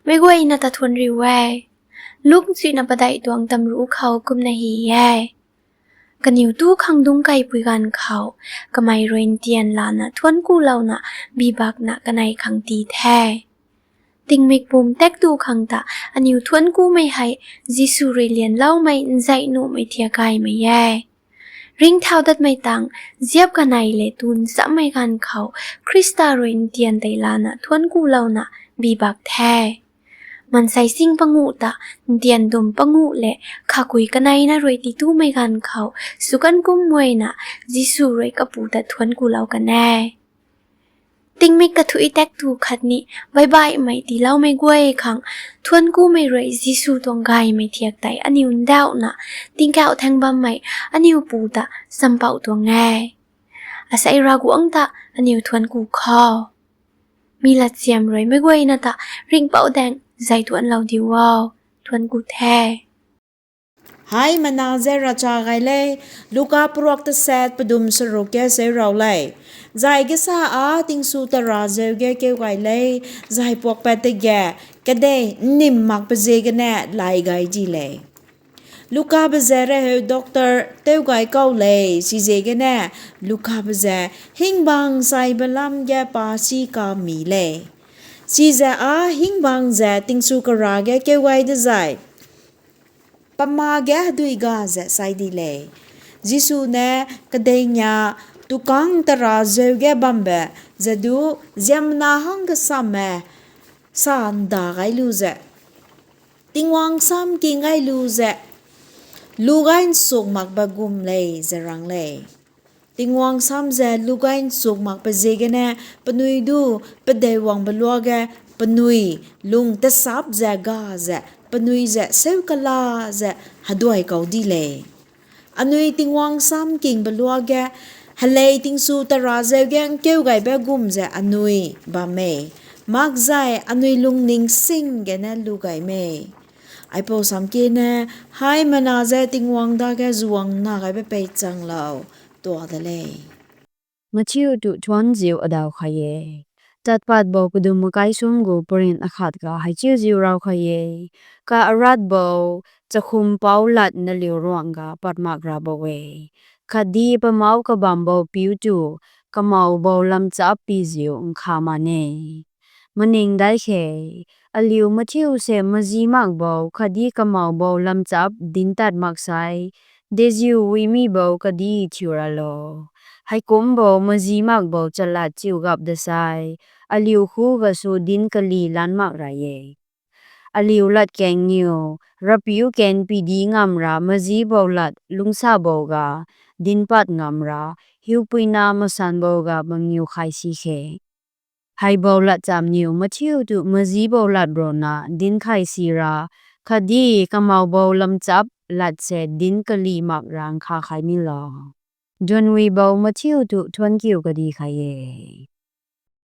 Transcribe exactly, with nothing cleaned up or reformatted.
Meic guayna ta thuanc riu e. Luk nchuina padeih tuang tamruc khou kumna hei e. Kaniw tu khang dungc kaipui ganv khou, kamei rui ntian lana thuanc kulouna bibakna kanei khang tii the. Tingmik pum tak tu khang ta aniw thuanc kumei hei Jisu rui lyanloumei nzei nuhmei thiak gaymei e. Ringcthau datmei tang ziap kanei le tun chammei ganv khou Khrista rui ntian tei lana thuanc kulouna bibak the. Maansei sing panguh ta ntian dum panguh le khakui kaneina rui titumei ganv khou sw kan kum muayna Jisu rui kapu ta thuanc kulou kan e. Tingmik kathuic tak tu khatni baihbaihmei tiiloumei guay khang thuanc kumei rui Jisu tuang gaymei thiak tei aniw ndauhna tingkauh thaeng bammei aniw pu ta champouh tuang e. Asei Ravguangc ta aniw thuanc ku khou. Mi latchiam rui meic guayna ta ringhpouh daeng zay tuanclou diu o. Thuanc ku the. Hei mana ze racha gay le, Luka pruak taset padum saruk ke seu rau le. Zay kasa a tingsu tara zeu ge keu gay le, zay puak pat tei ge, kadei nnim mak paziegene lay gay di le. Luka baze reheu doctor teu gay kau le, siziegene, Luka baze, hingbang sai balam ge pa si kami le. Size a hingbang ze tingsu kara ge keu gay dezay. Pama ge dui ga ze sai di le. Jisu ne kadei nia tukang tara zeu ge bambe, ze du ziamna hang kasam e, sa nda gay lu ze. Tingwang sam king gay lu ze. Lu gay nsuk mak ba gum le, ze rang le. Tingwang sam ze lu gay nsuk mak paziegene, panui du, padei wang balua ge, panui, lung tasap ze ga ze, panui ze seu kala ze, haduay kau di le. Anui Tingwang sam king balua ge, helei tingsu tara zeu ge nkeu gay ba gum ze anui bam e. Mak zay anui lungning sing gene lu gay me. Aipou sam kine, hei mana ze Tingwang da ge zuang na gay ba pei changlou, tua da le. Mathiu tu thuanziu adaw kha e. Tat pat bou kadum makai sum gu parin akhat ga hei chiuziu rau kha e. Ka arat bou, chakhum pou lat naliu ruang ga pat mak ra bou e. Khatdi pamau kabam bou piu tu, kamau bou lamchap piziu nkha man e. Maning dai khe, aliu mathiu se mazi mak bou khatdi kamau bou lamchap dinc tat mak sai, deziu uimi bou kadi thiu ra lo. Heikum bou mazi mak bou chalat chiu gap da sai, aliu khu gasu dinc kali lan mak ra e. Aliu lat keng niu, rapiu ken pidi ngam ra mazi bou lat lungsa bou ga, dinc pat ngam ra, hiupuina masan bou ga mangiu khai si khe. Hei bou lat cham niu mathiu tu mazi bou lat rona dinc khai si ra, khatdi kamau bou lamchap lat se dinc kali mak ra nkha khai ni lo. Duanwi bou mathiu tu thuankiu kadi khai e.